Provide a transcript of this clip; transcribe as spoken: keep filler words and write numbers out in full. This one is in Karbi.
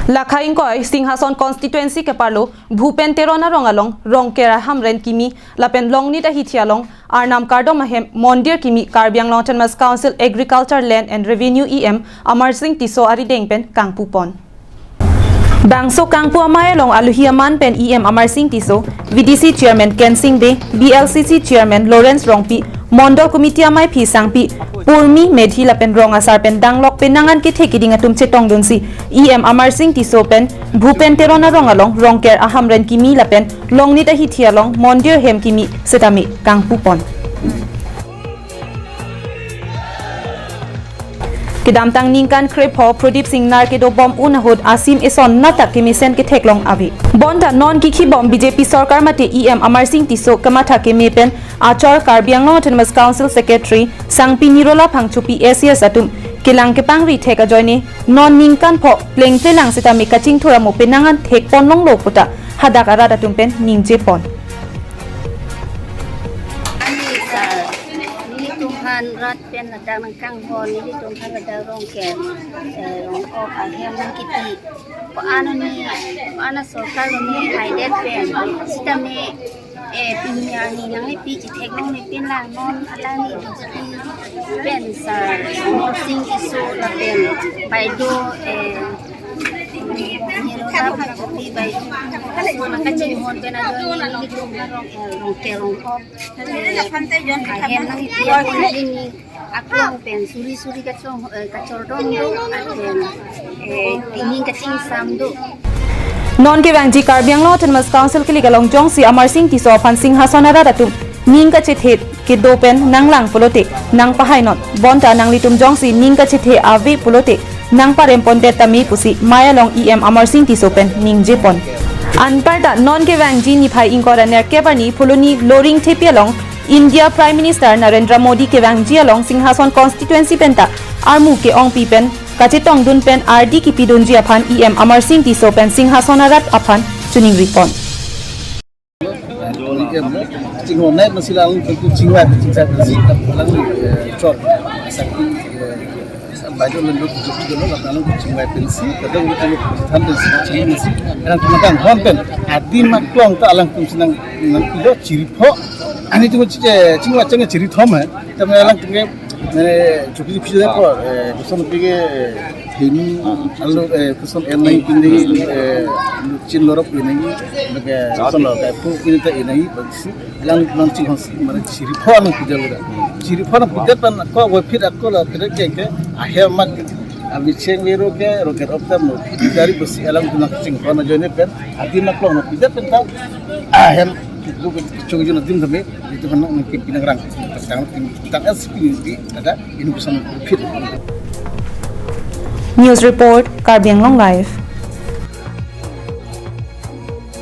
Lakha ingkoi Singhason constituency keparlo Bhupen Teron arong along Rongker ahamren kimi lapen Longnit ahithi along Arnam kardom ahem mondir kimi Karbi Anglong Autonomous Council Agriculture, Land and Revenue E M Amarsing Tisso arideng pen kangpupon. Bangso kangpu amei along aluhi aman pen E M Amarsing Tisso, V D C Chairman Kensing Bey, B L C C Chairman Lawrence Rongpi, Mondol Committee ameiphi sangpi Purmi Medhi lapen rong asar pen danglok penang an kethe keding atum chetongdunsi E M Amarsing Tisso pen Bhupen Teron arong along Rongker ahamren kimi lapen Longnit ahithi along mondir hem kimi setame kangpupon. Kedamtang ningkan krepho Prodip Singnar kedobom un ahut asim eson natak kemesen ketheklong ave. Bonta non kikhibom B J P sorkar mate E M Amarsing Tisso kamatha keme pen achor Karbi Anglong Autonomous Council Secretary Sangpi Nirola Phangchopi A C S atum kelang kepangri thek ajoine non ningkan pho plengple lang setame kachingthur amo penang an thekponlonglo puta hadak arat atum pen ningjepon. Ani sir, nelitum aphan rat pen ladak nangkanghon, nelitum aphan ladak Rongker, eh, Rong-ok ahem nangkipi. Ko-an ani, ko-an asorkar lo ne haidet pen, setame, eh, pini arni nangkipi chetheklongle pen lang non alangli dosti pen sir Amarsing Tisso lapen baideo, eh, Nirola Phangchopi baideo, so nangkachinghon pen ajoine nelitum aphan Rong-, eh, Rongker Rong-ok, eh, ahem nangkipi aphan neli aklong pen suri suri kachong, eh, kachordom do, ahem, eh, pining kachingsam do. Non kevangji Karbi Anglong Autonomous Council kelik along jongsi Amarsing Tisso aphan Singhason arat atum ning kachethe kedo pen nanglang pulote nangpahainon. Bonta nanglitum jongsi ning kachethe ave pulote nangparempondet tame pusi mei along E M Amarsing Tisso pen ningjepon. Anparta non kevangji niphai ingkoi ra nerkep arni Phuloni Loringthepi along India Prime Minister Narendra Modi kevangji along Singhason constituency penta armu ke-ongpi pen kachetongdun pen ardi kipidunji aphan E M Amarsing Tisso pen Singhason arat aphan chiningripon. Em, chinghon nai masih lalu tentu chingwai, chingwai masih lalu, eh, chor. Sakti, eh, bajo lalu tujuh kilo lah lalu chingwai pensi, kadang itu than pensi, chingwai pensi. Kadang cuma kan hon pen, adim aklong ta alangtum si nang, nangpilo chiripho. Ani tu chingwai chingwai chirithom hai. Tapi alangtum ke, mane, chuki chuki ko, eh, koson pike, eh, hini, lalu, eh, koson en nai pini, eh, chin lorok pini, ke koson lo kai pu pini ta inai, bangsi, alang nang chinghon si, mane chiripho nangpidel da. Chiripho nangpidel pen ko, wapit ako la, pidel ke, ke, ahem amat, abicheng vero ke, Rongker Rong-ok tam lo, dari besi, alang nang chinghon ajoine pen, adim aklong nangpidel pen ta, ahem, lu ke, chung jun adim tame, itu kan nang pinangrang, tang, tang S P di, ada, ini koson wapit. News Report, Karbi Anglong Live.